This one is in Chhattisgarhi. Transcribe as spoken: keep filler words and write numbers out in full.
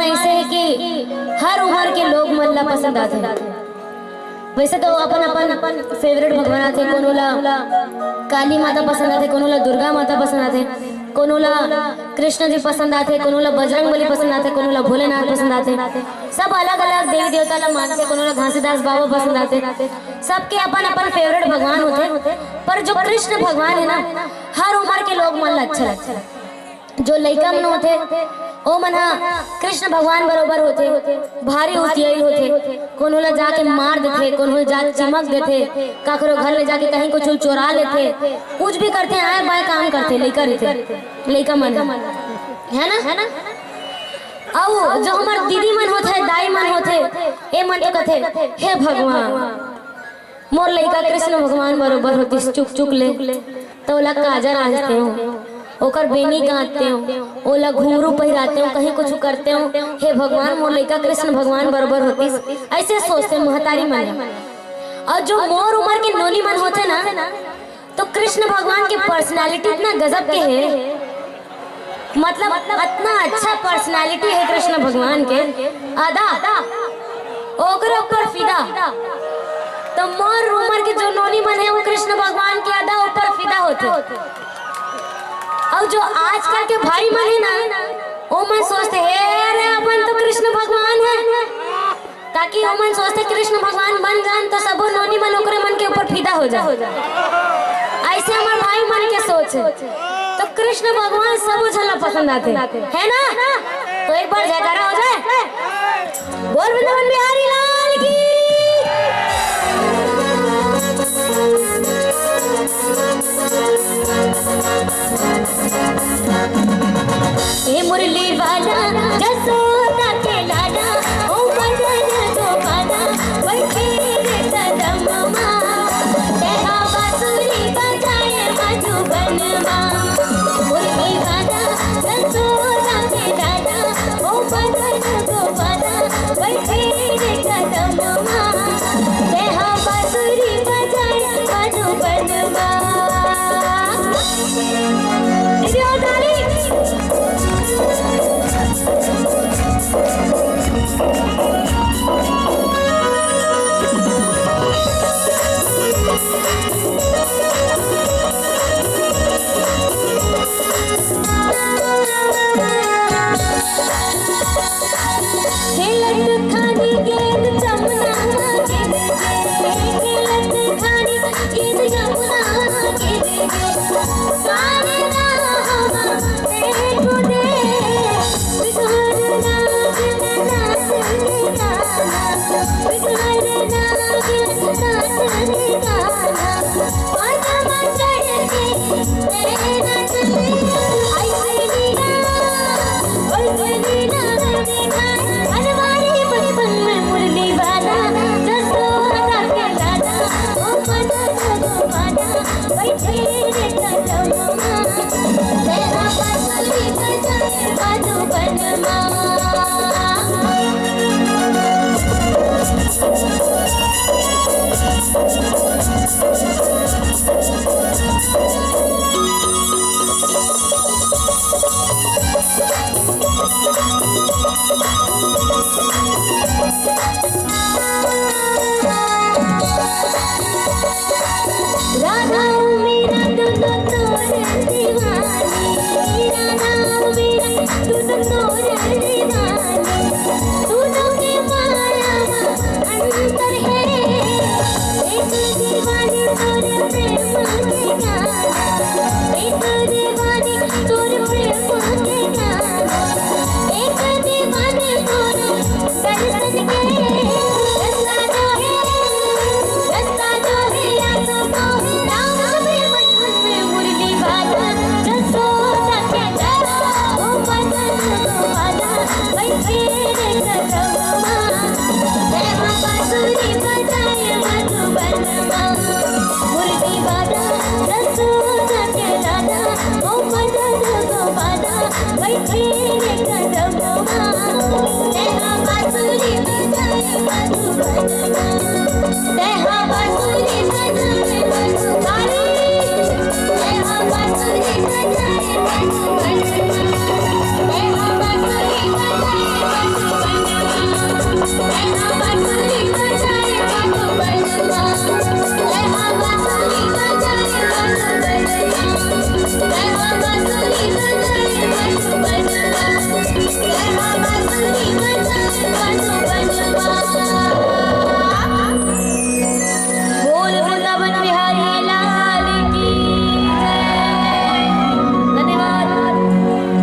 ऐसे है कि हर उम्र के लोग मन ला पसंद आथे। वैसे तो अपन अपन फेवरेट भगवान आथे, कोनो ला काली माता पसंद आथे, कोनो ला दुर्गा माता पसंद आथे, कोनो ला कृष्ण जी पसंद आथे, कोनो ला बजरंग बली पसंद आथे, कोनो ला भोलेनाथ पसंद आथे। सब अलग अलग देवी देवता ला मानथे, कोनो ला घासीदास बाबा पसंद आथे। सबके अपन अपन फेवरेट भगवान होथे, पर जो कृष्ण भगवान है ना, हर उम्र के लोग मन ला अच्छा लगथे। जो लइका मन होथे, ओ मन ह कृष्ण भगवान बरोबर होथे, भारी उतियाइल होथे, कोनो ला जाके मार देथे, कोनो ला जाके चिमक देथे, काकरो घर ले जाके कहीं कुछ चोरा लेथे, कुछ भी करथे, आए बाएं काम करथे, लइका रहिथे, लइका मन ह, है ना? अउ जो हमर दीदी मन होथे, दाई मन होथे, ए मन तो कथे, "हे भगवान, मोर लइका कृष्ण भगवान बरोबर होतिस, चुक चुक ले, त ओला काजर आंजतेंव, ओकर बेनी गांजतेंव, ओला घुंघरू पहिरातेंव, कहीं कुछु करतेंव, हे भगवान, मोर लइका कृष्ण भगवान बरोबर होतिस।" ऐसे सोचथे महतारी मन। अउ जो मोर उमर के नोनी मन होथे ना, तो कृष्ण भगवान के पर्सनालिटी इतना गजब के हे, मतलब, इतना अच्छा पर्सनालिटी हे कृष्ण भगवान के, अदा, ओकरे ऊपर फिदा। तो मोर उमर के जो नोनी मन हे, वो कृष्ण भगवान के अदा ऊपर फिदा होथे। अउ जो आजकल के भाई मन हे ना, वो मन सोचथे, "हे, अरे, अपन तो कृष्ण भगवान हे।" ताकि ओमन सोचथे कृष्ण भगवान बन जान, तो सबो नोनी मन ओकरे मन के ऊपर फिदा हो जाए। ऐसे हमर भाई मन के सोच हे। तो कृष्ण भगवान सबो झन ला पसंद आथे, है ना? तो एक बार जयकारा हो जाए, बोल वृंदावन बिहारी लाल की। हे मुरली वाला, जसोदा के लाला, ओ मदन गोपाला, बैठे रे कदम मा। तेहा बांसुरी बजाए मधुबन मा। मुरली वाला, जसोदा के लाला, ओ मदन गोपाला, बैठे रे कदम मा। तेहा बांसुरी बजाए मधुबन मा। दीदी और ताली। खेलत खानी गेंद चमना मा गिर गे, खेलत खानी गेंद चमना मा गिर गे। कान ना हवा देखो दे, बिगड़ ना गिर नाच निकाला, बिगड़ ना गिर नाच निकाला।